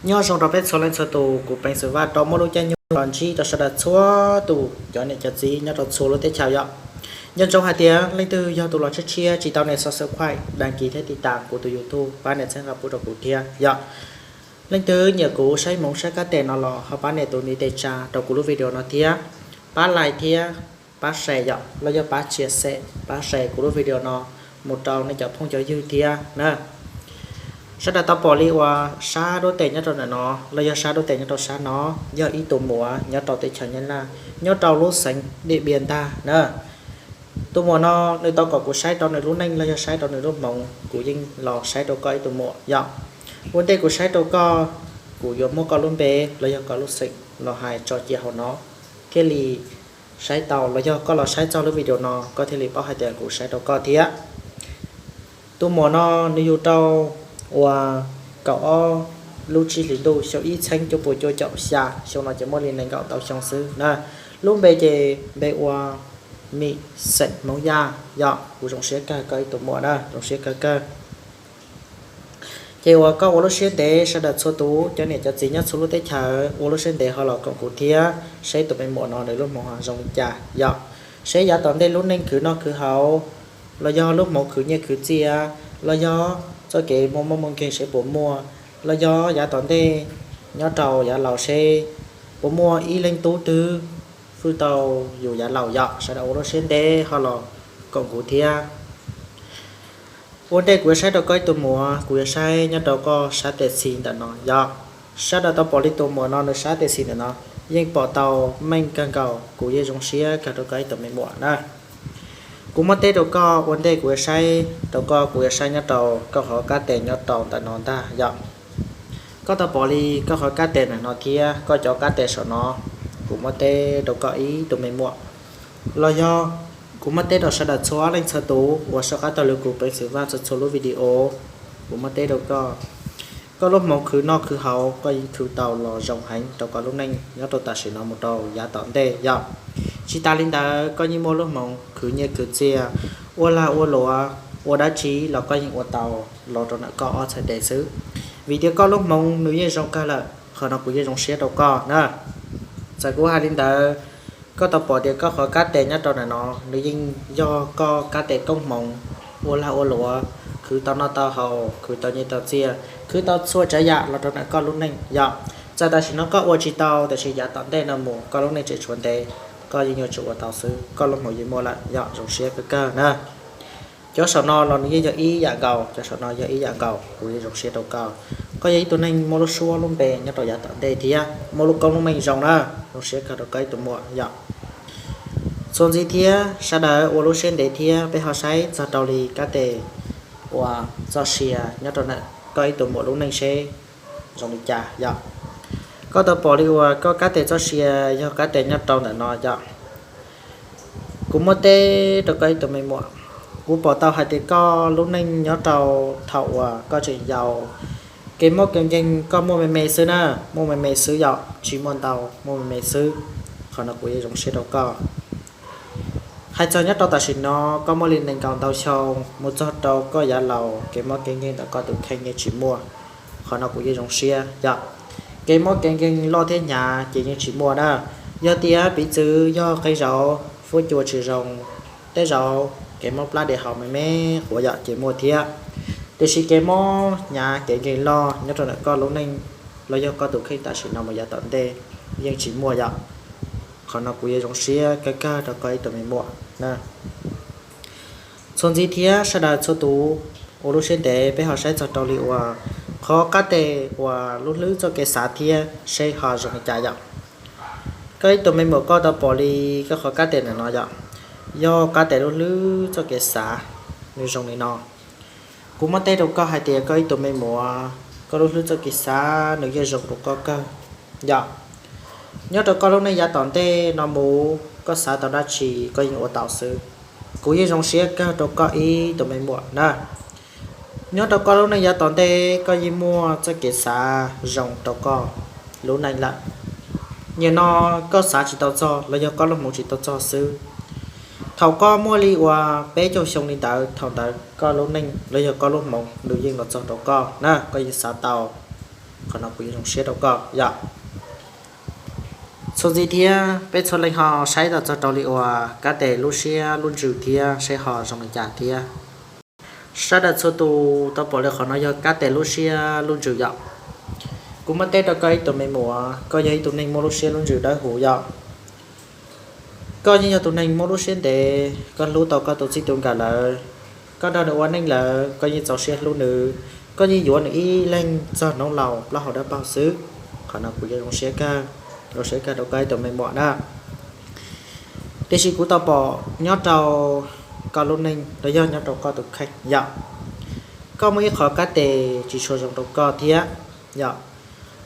Nyob zoo rau peb txhua leej txhua tus, kuv Peev Xwm Vaj rov muaj lub caij nyoog los ntsib rau sawv daws txhua tus cov niam cov txiv nyob rau txhua lub teb chaws yom. Nco ntsoov hais tias leej twg yog tus los tshiab tshiab tsis tau nias subscribe, đăng ký thiab tiv tam kuv tus YouTube, pab nias txhawb nqa pub rau kuv thiab yom. Leej twg nyiam kuv saib hmoov saib kab tes no los ho pab nias tus ntiv tes tsa rau kuv lub video no thiab, pab like thiab pab share yom, los yog pab chia sẻ, pab share kuv lub video no mus rau nej cov phooj cov ywg thiab na. Sawv daws tau pom li uas sab duab tes nyob rau ntawm no los yog sab duab tes nyob rau sab no yog ib tus muam nyob rau teb chaws Nyab Laj, nyob rau lub xeev Điện Biên ntag na. Tus muam no nws tau kom kuv saib rau nws lub neej los yog saib rau nws lub hmoov, kuv yeej los saib rau koj ib tug muam yom. Ua ntej kuv saib rau koj, kuv yuav muab koj lub npe los yog koj lub xeem los hais tso cia hauv no, thiaj li saib tau los yog koj los saib txog lub video no koj thiaj li paub hais tias kuv saib rau koj thiab. Tus muam no nws yug rau uas kaum ob lub tsib hlis ntuj xyoo ib txhiab cuaj puas cuaj caum xya, xyoo no ces muaj li nees nkaum ntau xyoo xwb na. Lub npe ces npe ua Mim, xeem Hmoob Yaj yom. Kuv zoo siab kawg koj ib tug muam na, zoo siab kawg kawg. Ces uas koj ua lub siab ntev, sawv daws txhua tus cov niam cov txiv nyob txhua lub teb chaws ua lub siab ntev ho los koom kuv thiab seb tus me muam no nws lub hmoov zoo li cas yom. Seb yav tom ntej lub neej khwv noj khwv haus, los yog lub hmoov khwv nyiaj khwv txiaj, los yog txoj kev muaj mob muaj nkeeg seb puas muaj, los yog yav tom ntej nyob rau yav laus seb puas muaj ib leej tub twg hwj tau yus yav laus yom. Sawv daws ua lub siab ntev ho los koom kuv thiab. Ua ntej kuv yuav saib rau koj ib tug muam, kuv yuav saib nyob rau koj sab tes xis ntawm no yom. Sawv daws tau pom li tus muam no nws sab tes xis ntawm no yeej pom tau meej kawg nkaus, kuv yeej zoo siab kawg rau koj ib tug me muam na. Kuv muab teb rau koj, ua ntej kuv yuav saib rau koj, kuv yuav saib nyob rau koj qhov kab tes nyob rau ntawm no ntag yom. Koj tau pom li koj qhov kab tes ntawm no thiab koj cov kab tes saum no, kuv muab teb rau koj ib tug me muam, los yog kuv muab teb rau sawv daws txhua leej txhua tus uas soj qab taug lwm kuv Peev Xwm Vaj txhua txhua lub video. Kuv muab teb rau koj, koj lub hmoov khwv noj khwv haus koj yeej khwv tau los zoo heev rau koj lub neej nyob rau tam sim no mus rau yav tom ntej yom. Tsis tas li ntawd koj yeej muaj lub hmoov khwv nyiaj khwv txiaj, ua lag ua luam, ua dab tsi los koj yeej ua tau los rau ntawm koj ob txhais tes xwb, vim tias koj lub hmoov nws yeej zoo kawg lawm. Qhov no kuv yeej zoo siab rau koj na. Txawm kuv hais li ntawd, koj tau pom tias koj qhov kab tes nyob rau ntawm no nws yeej yog koj kab tes koob hmoov, ua lag ua luam, khwv tau noj tau haus, khwv tau nyiaj tau txiaj, khwv tau txhua tsav yam los rau ntawm koj lub neej yom. Txawm tam sim no koj ua tsis tau, tiam sis yav tom ntej no mus koj lub neej tseem tshuav ntev, koj yeej yuav tsum ua tau xwb, koj lub hmoov yeej muaj lawm yom. Zoo siab kawg kawg na. Cov saum no los nws yeej yog ib yam nkaus, cov saum no yog ib yam nkaus, kuv yeej zoo siab rau koj. Koj yog ib tug neeg muaj lub suab lub npe nyob rau yav tom ntej thiab muaj lub koob lub meej zoo na, zoo siab kawg rau koj ib tug muam yom. Txuas ntxiv thiab sawv daws ua lub siab ntev thiab peb ho saib txog rau li kab tes uas txoj sia nyob rau ntawm koj ib tug muam lub neej seb zoo li cas yom. Koj tau pom li uas koj kab tes txoj sia yog kab tes nyob rau ntawm no yom. Kuv muab teb rau koj ib tug me muam, kuv pom tau hais tias koj lub neej nyob rau thaum uas koj tseem yau, kev mob kev nkeeg koj muaj me me xwb na, muaj me me xwb yom, tsis muaj ntau, muaj me me xwb. Qhov no kuv yeej zoo siab rau koj. Hais txog nyob rau tam sim no koj muaj li nees nkaum ntau xyoo mus txog rau koj yav laus kev mob kev nkeeg ntawm koj tus kheej yeej tsis muaj. Qhov no kuv yeej zoo siab yom. Kev mob kev nkeeg loj thiab hnyav ces yeej tsis muaj na. Yog tias piv txwv yog qee zaum fuab cua tsis zoo, tej zaum kev mob plab diav haus me me quav yom ces muaj thiab. Tiam sis kev mob hnyav kev nkeeg loj nyob rau ntawm koj lub neej los yog koj tus kheej tam sim no mus yav tom ntej yeej tsis muaj yom. Qhov no kuv yeej zoo siab kawg kawg rau koj ib tug me muam na. Txuas ntxiv thiab sawv daws txhua tus ua lub siab ntev peb ho saib txog rau li uas qhov kab tes uas lub hlwb txoj kev xav thiab seb ho zoo li cas yom. Koj ib tug me muam koj tau pom li koj qhov kab tes ntawm no yom, yog kab tes lub hlwb txoj kev xav nws zoo li no. Kuv muab teb rau koj hais tias koj ib tug me muam, koj lub hlwb txoj kev xav nws yeej zoo rau koj kawg yom. Nyob rau koj lub neej yav tom ntej no mus koj xav tau dab tsi koj yeej ua tau xwb. Kuv yeej zoo siab kawg rau koj ib tug me muam na. Nyob rau koj lub neej yav tom ntej koj yeej muaj txoj kev xav zoo rau koj lub neej lawm. Nim no koj xav tsis tau txog los yog koj lub hmoov tsis tau txog xwb. Thaum koj muaj li uas peb caug xyoo li ntawd, thaum ntawd koj lub neej los yog koj lub hmoov nws yeej los txog rau koj na, koj yeej xav tau. Qhov no kuv yuav zoo siab rau koj yom. Txuas ntxiv thiab peb txhua leej ho saib tau txog rau li uas kab tes lub siab lub ntsws thiab saib ho zoo li cas thiab. Sawv daws txhua tus tau pom li qhov no yog kab tes lub siab lub ntsws yom. Kuv muab teb rau koj ib tug me muam, koj yog ib tug neeg muaj lub siab lub ntsws dawb huv yom. Koj yeej yog tus neeg muaj lub siab ntev, koj hlub tau koj tus txij tus nkawm lawm, koj nrog nws ua neej lawm, koj yeej txaus siab hlub nws, koj yeej yuav nws ib leeg txog hnub laus plaub hau dawb paug xwb. Qhov no kuv yuav zoo siab kawg, zoo siab kawg rau koj ib tug me muam na. Tiam sis kuv tau pom nyob rau koj lub neej los yog nyob rau koj tus kheej yom, koj muaj ib qho kab tes tsis tshua zoo rau koj thiab yom.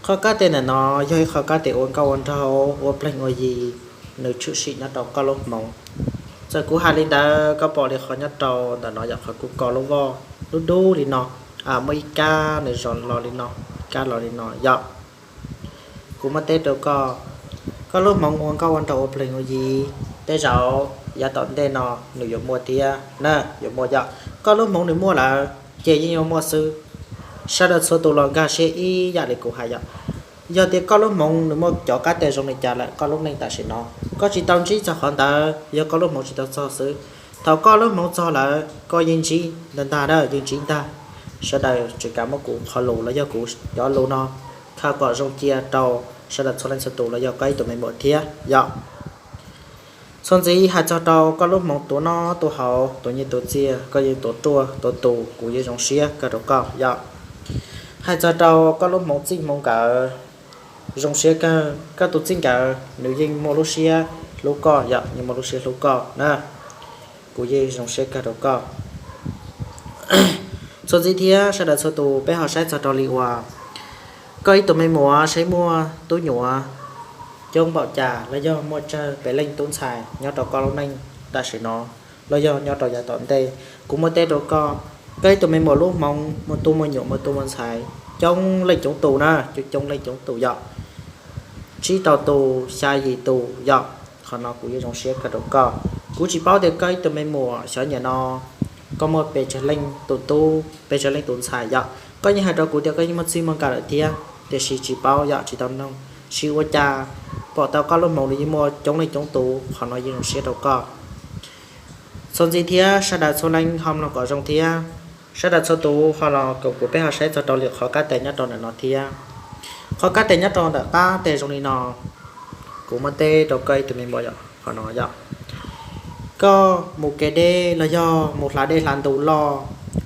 Qhov kab tes ntawm no yog ib qho kab tes ua nkauj ua nraug ua pleeg ua yi, nws tshwm sim nyob rau koj lub hmoov. Txawm kuv hais li ntawd koj pom li qhov nyob rau ntawm no yog qhov kuv kos lub voj dub dub li no, muaj ib kab nws zov los li no, kab los li no yom. Kuv muab teb rau koj, koj lub hmoov ua nkauj ua nraug ua pleeg ua yi, tej zaum yav tom ntej no nws yuav muaj thiab na, yuav muaj yom. Koj lub hmoov nws muaj lawm ces yeej yuav muaj xwb. Sawv daws txhua tus los nkag siab ib yam li kuv hais yom. Yog tias koj lub hmoov nws muaj cov kab tes zoo li cas lawm, koj lub neej tam sim no koj tsis tau ntsib txog qhov ntawd, yog koj lub hmoov tsis tau txog xwb. Thaum koj lub hmoov txog lawm koj yeej ntsib ntag ntag na, yeej ntsib ntag. Sawv daws tsis kam muab kuv qhov lus los yog kuv cov lus no khaws kom zoo cia rau sawv daws txhua leej txhua tus los yog koj ib tug me muam thiab yom. Txuas ntxiv hais txog rau koj lub hmoov tuav noj tuav haus, tuav nyiaj tuav txiaj, koj yeej tuav ruaj tuav tus, kuv yeej zoo siab kawg rau koj yom. Hais txog rau koj lub hmoov txij hmoov nkawm, zoo siab kawg, koj tus txij nkawm nws yeej muaj lub siab hlub koj yom, yeej muaj lub siab hlub koj na. Kuv yeej zoo siab kawg rau koj. Txuas ntxiv thiab sawv daws txhua tus peb ho saib txog rau li uas koj ib tug me muam saib muaj tub nyuam coob npaum cas los yog muaj tsawg pes leej tub ntxhais nyob rau koj lub neej tam sim no los yog nyob rau yav tom ntej. Kuv muab teb rau koj, koj ib tug me muam lub hmoov muaj tub muaj nyuam muaj tub muaj ntxhais coob leej coob tus na, coob coob leej coob tus yom, tsib rau tus xya yim tus yom. Qhov no kuv yeej zoo siab kawg rau koj. Kuv tsis paub tias koj ib tug me muam xyov nyuam no koj muaj pes tsawg leej tus tub pes tsawg leej tus ntxhais yom. Koj yeej hais rau kuv tias koj yeej muaj txij muaj nkawm lawm thiab, tiam sis tsis paub yom, tsis tau noog. Sis ua cas pom tau koj lub hmoov nws yeej muaj coob leej coob tus, qhov no yeej zoo siab rau koj. Txuas ntxiv thiab sawv daws txhua leej ho mloog kom zoo thiab. Sawv daws txhua tus ho los koom kuv peb ho saib txog rau li qhov kab tes nyob rau ntawm no thiab. Qhov kab tes nyob rau ntawm qab tes zoo li no. Kuv muab teb rau koj ib tug me muam yom, qhov no yom. Koj mus kev deb los yog mus hla dej hla ntu loj,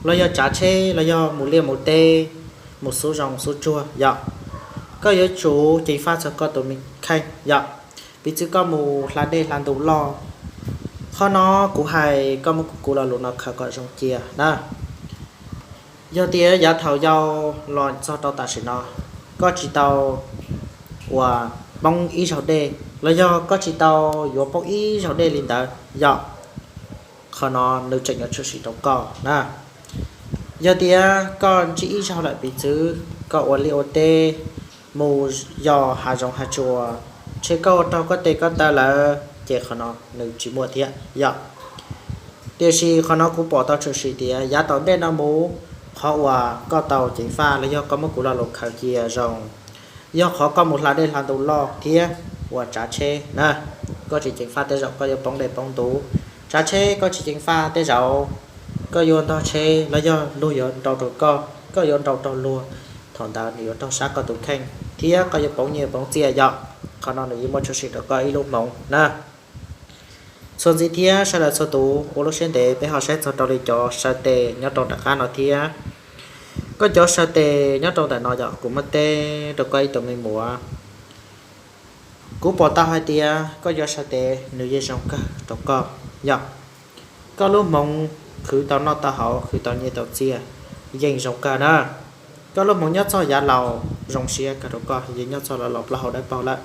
los yog tsav tsheb los yog mus liaj mus teb, mus xub zoov xub tsuag yom, koj yuav tsum ceev faj txog koj tus me kheej yom. Piv txwv koj mus hla dej hla ntu loj, qhov no kuv hais koj muab kuv lo lus no khaws kom zoo cia na. Yog tias yav thaum yau los txog rau tam sim no, koj tsis tau uas poob ib zaug dej los yog koj tsis tau yuav poob ib zaug dej li ntawd yom, qhov no nws tseem yuav tshwm sim rau koj na. Yog tias koj ntsib ib zaug lawm piv txwv koj ua liaj ua teb, mus yos hav zoov hav tsuas, ntshe koj ua raug koj tes koj taw lawm ces qhov no nws tsis muaj thiab yom. Tiam sis qhov no kuv pom tau tshwm sim tias yav tom ntej no mus, qhov uas koj tau ceev faj los yog koj muab kuv lo lus khaws cia zoo, yog qhov koj mus hla dej hla ntu loj thiab uas tsav tsheb na, koj tsis ceev faj tej zaum koj yuav poob dej poob ntu. Tsav tsheb koj tsis ceev faj tej zaum koj yuav ntog tsheb los yog luag yuav nrau rau koj, koj yuav nrau raug luag, thaum ntawd nws yuav raug sab koj tus kheej thiab koj yuav poob nyiaj poob txiaj yom. Qhov no nws yeej muaj tshwm sim rau koj ib lub hmoov na. Txuas ntxiv thiab sawv daws txhua tus ua lub siab ntev peb ho saib txog rau li cov saw tes nyob rau nram qab no thiab. Koj cov saw tes nyob rau ntawm no yom, kuv muab teb rau koj ib tug me muam. Kuv pom tau hais tias koj cov saw tes nws yeej zoo kawg rau koj yom. Koj lub hmoov khwv tau noj tau haus khwv tau nyiaj tau txiaj yeej zoo kawg na. Koj lub hmoov nyob txog yav laus zoo siab kawg rau koj, yeej nyob txog los los plaub hau dawb paug lawm.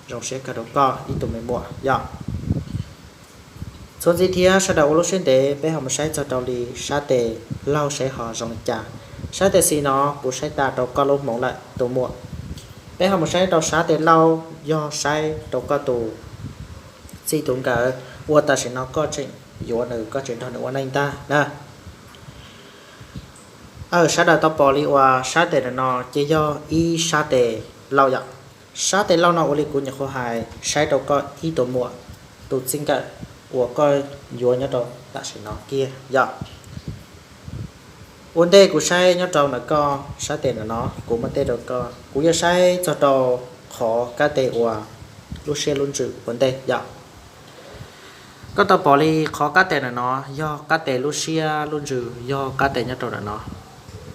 Zoo siab kawg rau koj ib tug me muam yom. Txuas ntxiv thiab sawv daws ua lub siab ntev peb ho mus saib txog rau li sab tes laug saib ho zoo li cas. Sab tes xis no kuv saib tas rau koj lub hmoov lawm tus muam. Peb ho mus saib rau sab tes laug yog saib rau koj tus txij tus nkawm uas tam sim no koj tseem yuav nws, koj tseem nrog nws ua neej ntag na. Aw, sawv daws tau pom li uas sab tes ntawm no ces yog ib sab tes lauj yom. Sab tes lauj no ua li kuv nyuam qhuav hais saib rau koj ib tug muam, tus txij nkawm uas koj yuav nyob rau tam sim no kiag yom. Ua ntej kuv saib nyob rau ntawm koj sab tes ntawm no, kuv muab teb rau koj, kuv yuav saib txog rau qhov kab tes uas lub siab lub ntsws ua ntej yom. Koj tau pom li qhov kab tes ntawm no yog kab tes lub siab lub ntsws, yog kab tes nyob rau ntawm no,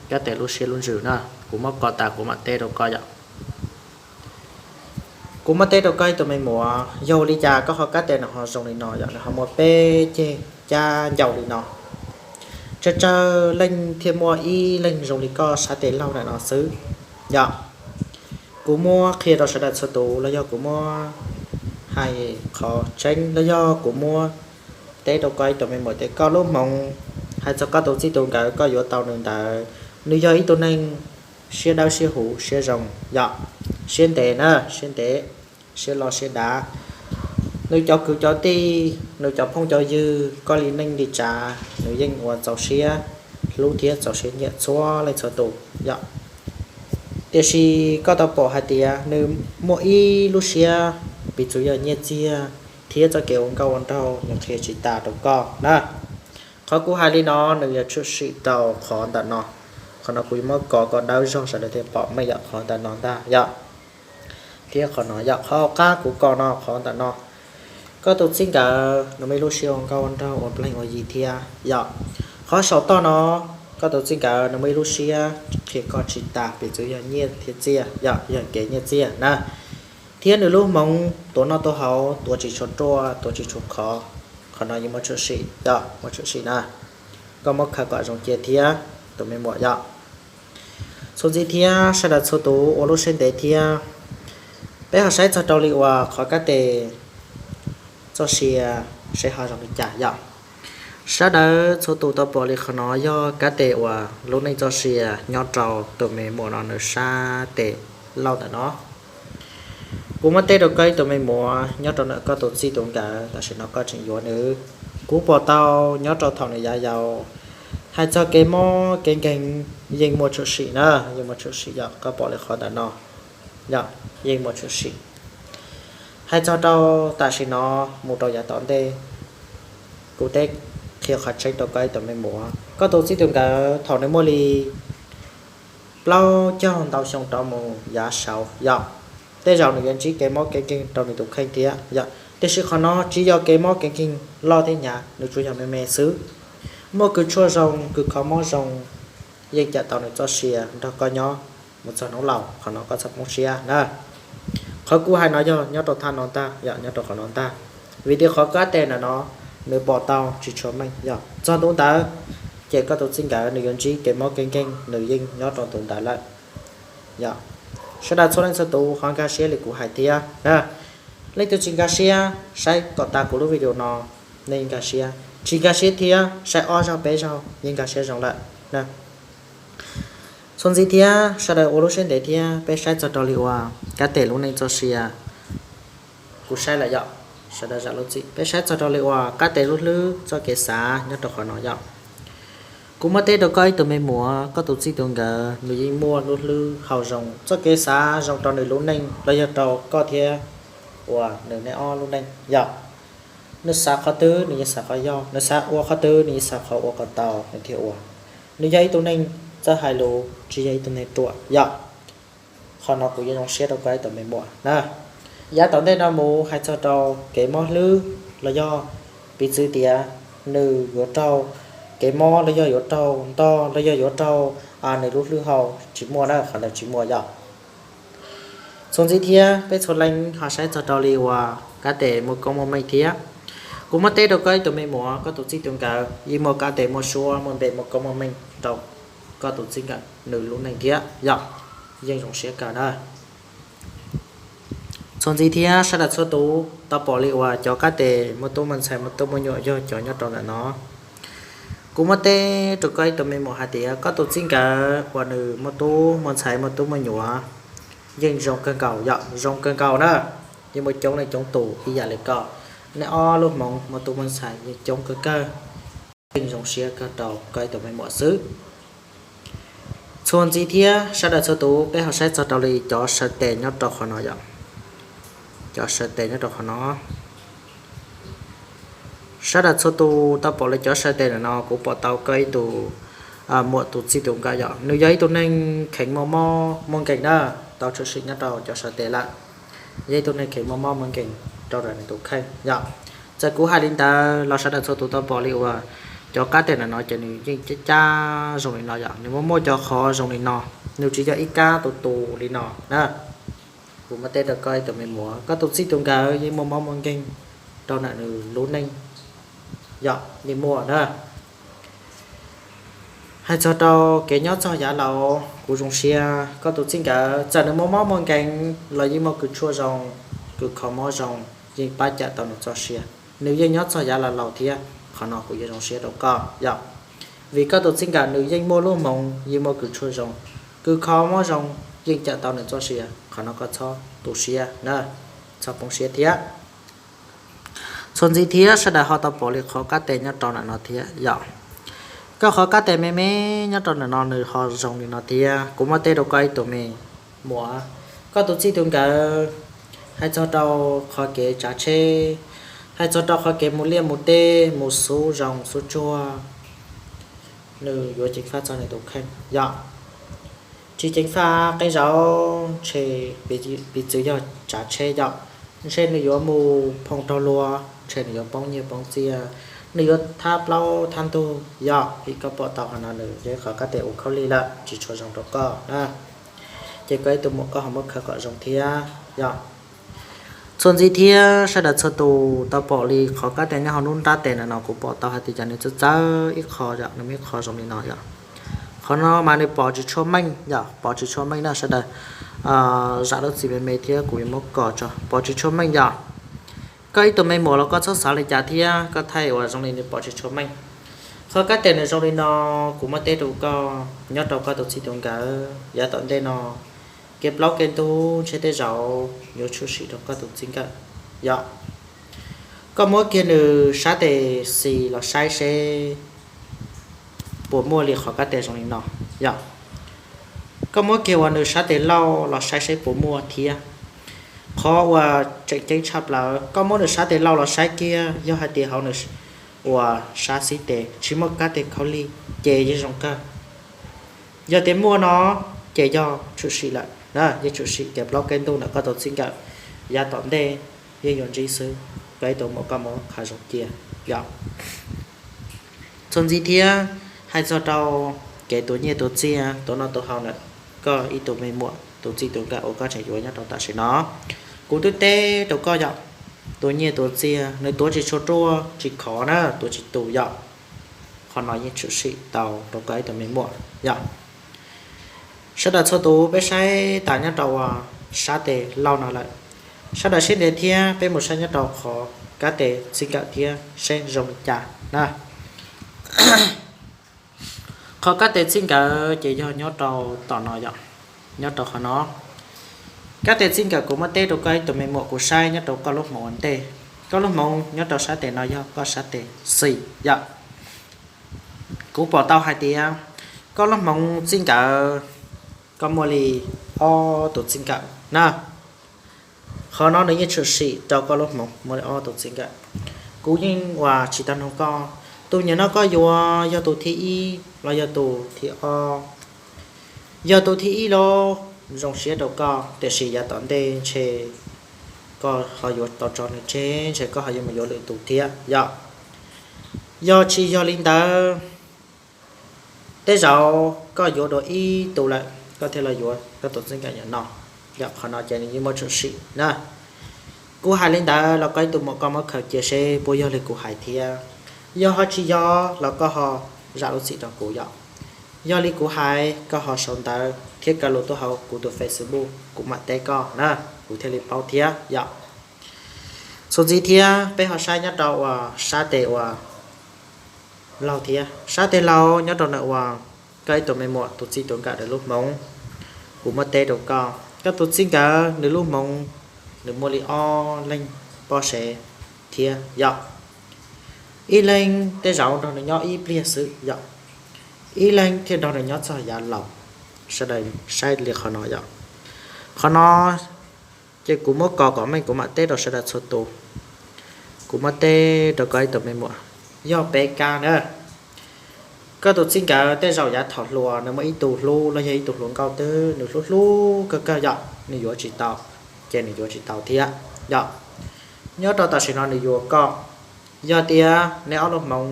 kab tes lub siab lub ntsws na. Kuv muab kos tas kuv mam teb rau koj yom. Kuv muab teb rau koj ib tug me muam, yog li cas koj qhov kab tes nws ho zoo li no yom, nws ho muaj peb ceg cab ncau li no. Tsawg tsawg leej thiaj muaj ib leeg zoo li koj sab tes lauj ntawm no xwb yom. Kuv muab qhia rau sawv daws txhua tus los yog kuv muab hais qhov tseeb los yog kuv muab teb rau koj ib tug me muam tias koj lub hmoov hais txog koj tus txij tus nkawm koj yuav tau nws ntawd, nws yog ib tug neeg siab dawb siab huv siab zoo yom, siab ntev na, siab ntev, siab loj siab dav. Nws cov kwv cov tij, nws cov phooj cov ywg, koj li neej li tsav nws yeej ua txaus siab hlub thiab txaus siab nyiam txhua leej txhua tus yom. Tiam sis koj tau pom hais tias nws muaj ib lub siab piv txwv yog nyiaj txiag thiab txoj kev ua nkauj ua nraug nws qhia tsis tas rau koj na. Qhov kuv hais li no nws yog tshwm sim rau qhov ntawm no. Qhov no kuv yuav muab kos kom dawb zog sawv daws thiaj pom meej yom, qhov ntawm no ntag yom. Thiab qhov no yog qhov hauv qab kuv kos no, qhov ntawm no. Koj tus txij nkawm nws muaj ib lub siab ua nkauj ua nraug ua pleeg ua yi thiab yom. Qhov saum toj no, koj tus txij nkawm nws muaj ib lub siab qhia koj tsis tas piv txwv yog nyiaj thiab txiaj yom, yog kev nyiaj txiaj na. Thiab nws lub hmoov tuav noj tuav haus, tuav tsis tshua ruaj tuav tsis tshua khov. Qhov no yeej muaj tshwm sim yom, muaj tshwm sim na. Koj muab khaws kom zoo cia thiab tus me muam yom. Txuas ntxiv thiab sawv daws txhua tus ua lub siab ntev thiab. Peb ho saib txog rau li uas qhov kab tes txoj sia seb ho zoo li cas yom. Sawv daws txhua tus tau pom li qhov no yog kab tes uas lub neej txoj sia nyob rau tus me muam no nws sab tes lauj ntawm no. Kuv muab teb rau koj ib tug me muam nyob rau ntawm koj tus txij tus nkawm tam sim no koj tseem yuav nws. Kuv pom tau nyob rau thaum nws yav yaus, hais txog kev mob kev nkeeg yeej muaj tshwm sim na, yeej muaj tshwm sim yom, koj pom li qhov ntawm no yom, yeej muaj tshwm sim. Hais txog rau tam sim no mus rau yav tom ntej, kuv teb qhia qhov tseeb rau koj ib tug me muam, koj tus txij tus nkawm thaum nws muaj li plaub caug ntau xyoo rov mus yav saud yom, tej zaum nws yuav ntsib kev mob kev nkeeg rau nws tus kheej thiab yom. Tiam sis qhov no tsis yog kev mob kev nkeeg loj thiab hnyav, nws tsuas yog me me xwb. Muaj kws tshuaj zoo kws kho mob zoo yeej cawm tau nws txoj sia nrog koj nyob mus txog hnub laus, qhov no koj txhob poob siab na. Qhov kuv hais no yog nyob rau thaj no ntag yom, nyob rau qhov no ntag. Vim tias qhov kab tes ntawm no nws pom tau tsis tshua meej yom, txog ntu ntawd ces koj tus txij nkawm nws yuav ntsib kev mob kev nkeeg nws yeej nyob rau ntu ntawd lawm yom. Sawv daws txhua leej txhua tus ho nkag siab li kuv hais thiab na. Leej twg tsis nkag siab saib kom tas kuv lub video no, nej yeej nkag siab, tsis nkag siab thiab saib ob zaug peb zaug yeej nkag siab zoo lawm na. Txuas ntxiv thiab sawv daws ua lub siab ntev thiab peb saib txog rau li uas kab tes lub neej txoj sia. Kuv saib lawm yom, sawv daws zam lub txim, peb saib txog rau li uas kab tes lub hlwb txoj kev xav nyob rau qhov no yom. Kuv muab teb rau koj ib tug me muam, koj tus txij tus nkawm nws yeej muaj lub hlwb hau zoo, txoj kev xav zoo rau nws lub neej los yog rau koj thiab uas nws nej ob lub neej yom. Nws xav qhov twg nws yeej xav qhov yog, nws xav ua qhov twg nws yeej xav qhov ua kom tau nws thiaj ua. Nws yog ib tug neeg txawj hais lus, tsis yog ib tug neeg ruam yom. Qhov no kuv yuav zoo siab rau koj ib tug me muam na. Yav tom ntej no mus hais txog rau kev mob hlwb los yog piv txwv tias nws yuav raug kev mob los yog yuav raug ntog los yog yuav raug nws lub hlwb hau, tsis muaj na, qhov ntawd tsis muaj yom. Txuas ntxiv thiab peb txhua leej ho saib txog rau li uas kab tes muaj koob muaj meej thiab. Kuv muab teb rau koj ib tug me muam, koj tus txij tus nkawm yeej muaj kab tes muaj suab muaj npe muaj koob muaj meej rau koj tus txij nkawm nws lub neej thiab yom. Yeej zoo siab kawg na. Txuas ntxiv thiab sawv daws txhua tus tau pom li uas cov kab tes muaj tub muaj ntxhais muaj tub muaj nyuam yog cov nyob rau ntawm no. Kuv muab teb rau koj ib tug me muam hais tias koj tus txij nkawm uas nws muaj tub muaj ntxhais muaj tub muaj nyuam yeej zoo kawg nkaus yom, zoo kawg nkaus na. Yeej muaj coob leej coob tus ib yam li koj, nej ob lub hmoov muaj tub muaj ntxhais yeej coob kawg kawg. Yeej zoo siab kawg rau koj ib tug me muam xwb. Txhua ntxiv thiab sawv daws txhua tus, peb ho saib txog rau li cov saw tes nyob rau qhov no yom. Cov saw tes nyob rau qhov no. Sawv daws txhua tus tau pom li cov saw tes ntawm no, kuv pom tau koj ib tug muam tus txij tus nkawm yom, nws yog ib tug neeg kheev muaj mob muaj nkeeg na, tau tshwm sim nyob rau cov saw tes lawm. Yog ib tug neeg kheev muaj mob muaj nkeeg rau ntawm nws tus kheej yom. Txawm kuv hais li ntawd los sawv daws txhua tus tau pom li uas cov kab tes ntawm no ces nws yeej cab cab zoo li no yom, nws muaj muaj cov qhov zoo li no, nws tsis yog ib kab tus tus li no na. Kuv muab teb rau koj ib tug me muam, koj tus txij tus nkawm yeej muaj mob muaj nkeeg rau ntawm nws lub neej yom, yeej muaj na. Hais txog rau kev nyob txog yav laus, kuv zoo siab koj tus txij nkawm txawm nws muaj mob muaj nkeeg los yeej muaj kws tshuaj zoo, kws kho mob zoo, yeej pab cawm tau nws txoj sia. Nws yeej nyob txog yav laus laus thiab, qhov no kuv yeej zoo siab rau koj yom. Vim koj tus txij nkawm nws yeej muaj lub hmoov yeej muaj kws tshuaj zoo, kws kho mob zoo, yeej cawm tau nws txoj sia, qhov no koj txhob tu siab na, txhob poob siab thiab. Txhua ntxiv thiab sawv daws ho tau pom li qhov kab tes nyob rau ntawm no thiab yom. Koj qhov kab tes me me nyob rau ntawm no nws ho zoo li no thiab, kuv muab teb rau koj ib tug me muam, koj tus txij tus nkawm, hais txog rau qhov kev tsav tsheb, hais txog rau qhov kev mus liaj mus teb mus xub zoov xub tsuag, nws yuav ceev faj txog nws tus kheej yom. Tsis ceev faj qee zaum ntshe piv txwv yog tsav tsheb yom, ntshe nws yuav mus phoom raug luag, ntshe nws yuav poob nyiaj poob txiaj, nws yuav thab plaub thab ntug yom. Vim koj pom tau qhov no nws yog qhov kab tes ua khaub lig lawm tsis tshua zoo rau koj na. Ces koj ib tug muam koj ho muab khaws kom zoo thiab yom. Txhua ntxiv thiab sawv daws txhua tus tau pom li qhov kab tes nyob hauv lub nrab tes ntawm no, kuv pom tau hais tias cas nws txawv txawv ib qho yom, nws muaj ib qho zoo li no yom. Qhov no mas nws pom tsis tshua meej yom, pom tsis tshua meej na sawv daws zam lub txim me me thiab kuv yuav muab kos tso, pom tsis tshua meej yom. Koj ib tug me muam los koj txhob xav li cas thiab, koj thaij uas zoo li nws pom tsis tshua meej. Qhov kab tes nws zoo li no, kuv muab teb rau koj, nyob rau koj tus txij tus nkawm yav tom ntej no, kev plaub kev ntug ntshe tej zaum yuav tshwm sim rau koj tus txij nkawm yom. Koj muab kiag nws sab tes xis los saib seb puas muaj li qhov kab tes zoo li no yom. Koj muab kiag uas nws sab tes lauj los saib seb puas muaj thiab. Qhov uas tseem ceeb tshaj plaws, koj muab nws sab tes lauj los saib kiag, yog hais tias hauv nws uas sab xib tes tsis muaj kab tes khaub lig ces yeej zoo kawg. Yog tias muaj no ces yog tshwm sim lawm na, yeej tshwm sim kev plaub kev ntug ntawm koj tus txij nkawm yav tom ntej yeej yuav ntsib xwb. Koj ib tug muam koj muab khaws zoo cia yom. Txhua ntxiv thiab hais txog rau kev tuav nyiaj tuav txiaj tuav noj tuav haus ntawm koj ib tug me muam tus txij tus nkawm uas koj tseem yuav nyob rau tam sim no, kuv twb teb rau koj yom, tuav nyiaj tuav txiaj nws tuav tsis tshua ruaj tsis khov na, tuav tsis tus yom. Qhov no yeej tshwm sim tau rau koj ib tug me muam yom. Sawv daws txhua tus peb saib tas nyob rau uas sab tes lauj no lawm, sawv daws siab ntev thiab peb mus saib nyob rau qhov kab tes txij nkawm thiab seb zoo li cas na. Qhov kab tes txij nkawm ces yog nyob rau tom no yom, nyob rau qhov no. Kab tes txij nkawm kuv muab teb rau koj ib tug me muam kuv saib nyob rau koj lub hmoov ua ntej. Koj lub hmoov nyob rau sab tes no yog koj sab tes xis yom. Kuv pom tau hais tias koj lub hmoov txij nkawm, koj muaj li ob tus txij nkawm na. Qhov no nws yeej tshwm sim rau koj lub hmoov muaj li ob tus txij nkawm. Kuv yeej uas tsis tau nug koj, tus nyuam no koj yuav yog tus thib ib los yog tus thib ob? Yog tus thib ib los zoo siab rau koj, tiam sis yav tom ntej ntshe koj ho yuav tau tso nws tseg, ntshe koj ho yuav mus yuav lwm tus thiab yom. Yog tsis yog li ntawd, tej zaum koj yuav dua ib tus lawm koj thiaj los yuav koj tus txij nkawm nyuam no. Yog qhov no ces nws yeej muaj tshwm sim na. Kuv hais li ntawd los koj ib tug muam koj muab khaws cia seb puas yog li kuv hais thiab. Yog ho tsis yog los koj ho zam lub txim rau kuv yom. Yog li kuv hais koj ho sau ntawv thiab kaw lus tuaj hauv kuv tus Facebook kuv mam teb koj na, kuv thiaj li paub thiab yom. Txhua ntxiv thiab peb ho saib nyob rau uas sab tes uas laug thiab, sab tes laug nyob rau ntawm uas koj ib tug me muam tus txij tus nkawm nws lub hmoov. Kuv muab teb rau koj, koj tus txij nkawm nws lub hmoov nws muaj li ob leeg poj sev thiab yom. Ib leeg tej zaum nrog nws nyob ib pliag xwb yom, ib leeg thiaj nrog nws nyob txog yav laus. sawv daws saib li qhov no yom. Qhov no ces kuv muab kos kom meej kuv mam teb rau sawv daws txhua tus. Kuv muab teb rau koj ib tug me muam, yog peb kab na. Koj tus txij nkawm tej zaum yav thaum hluas nws muaj ib tug hlub los yog ib tug hluas nkauj twg nws hlub hlub kawg kawg yom, nws yuav tsis tau, ces nws yuav tsis tau thiab yom. Nyob rau tam sim no nws yuav koj. Yog tias nej ob lub hmoov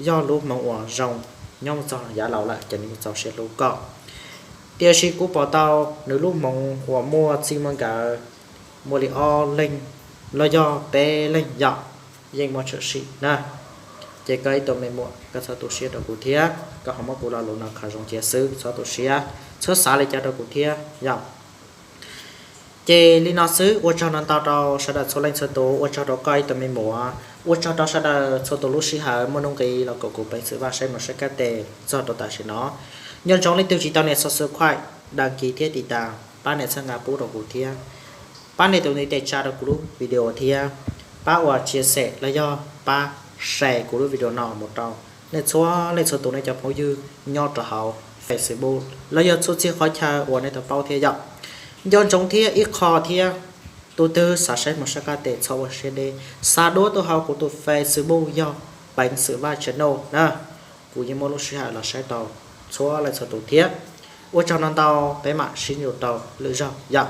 yog lub hmoov uas zoo, nyob mus txog yav laus lawm ces nws yuav txaus siab hlub koj. Tiam sis kuv pom tau nws lub hmoov uas muaj txij muaj nkawm, muaj li ob leeg los yog peb leeg yom, yeej muaj tshwm sim na. Ces koj ib tug me muam, koj txhob tu siab rau kuv thiab, koj ho muab kuv lo lus no khaws zoo cia xwb, txhob tu siab, txhob xav li cas rau kuv thiab yom. Ces li no xwb, ua tsaug no ntau rau sawv daws txhua leej txhua tus, ua tsaug rau koj ib tug me muam, ua tsaug rau sawv daws txhua tus lub sij hawm muaj nuj nqis los kom kuv peev xwm vaj saib mus saib kab tes txog rau tam sim no. Nco ntsoov leej twg tsis tau nias subscribe, đăng ký thiab tiv tas, pab nias txhawb nqa pub rau kuv thiab. Pab nias tus ntiv tes tsa rau kuv lub video thiab. Pab ua chia sẻ los yog pab share kuv lub video no mus rau nej txhua leej txhua tus nej cov phooj ywg nyob rau hauv Facebook los yog txhua txhia qhov chaw uas nej tau paub thiab yom. Nco ntsoov thiab ib qho thiab, tus twg xav saib mus saib kab tes txhob ua siab deb, xa duab tuaj hauv kuv tus Facebook yog Peev Xwm Vaj channel na. Kuv yeej muaj lub sij hawm los saib tau txhua leej txhua tus thiab. Ua tsaug no ntau, peb mam sib ntsib rau lwm zaug yom.